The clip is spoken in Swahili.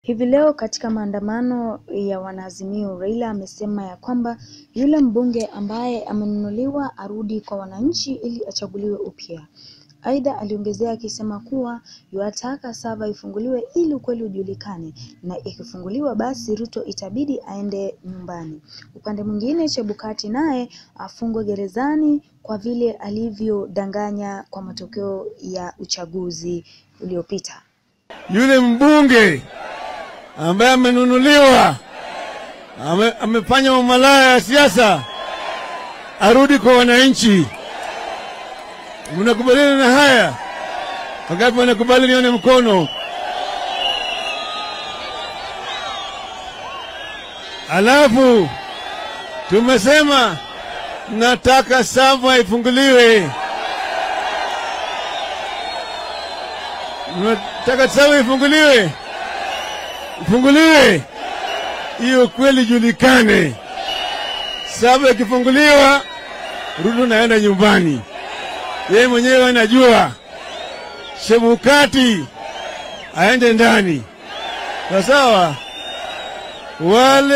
Hivi leo katika maandamano ya wanaazimio, Raila amesema ya kwamba yule mbunge ambaye amenunuliwa arudi kwa wananchi ili achaguliwe upya. Aidha aliongezea akisema kuwa yuataka sava ifunguliwe ili ukweli ujulikane, na ikifunguliwa basi Ruto itabidi aende nyumbani. Upande mwingine, Chebukati naye afungwe gerezani kwa vile alivyodanganya kwa matokeo ya uchaguzi uliopita. Yule mbunge ambaye amenunuliwa, amefanya umalaya ya siasa, arudi kwa wananchi. Mnakubaliana na haya? Wangapi wanakubali nione mkono? Alafu tumesema nataka sava ifunguliwe. Nataka sava ifunguliwe. Ifunguliwe. Hiyo kweli julikane. Sava ikifunguliwa, Ruto naenda nyumbani. Yeye mwenyewe anajua. Chebukati aende ndani. Sawa? Wale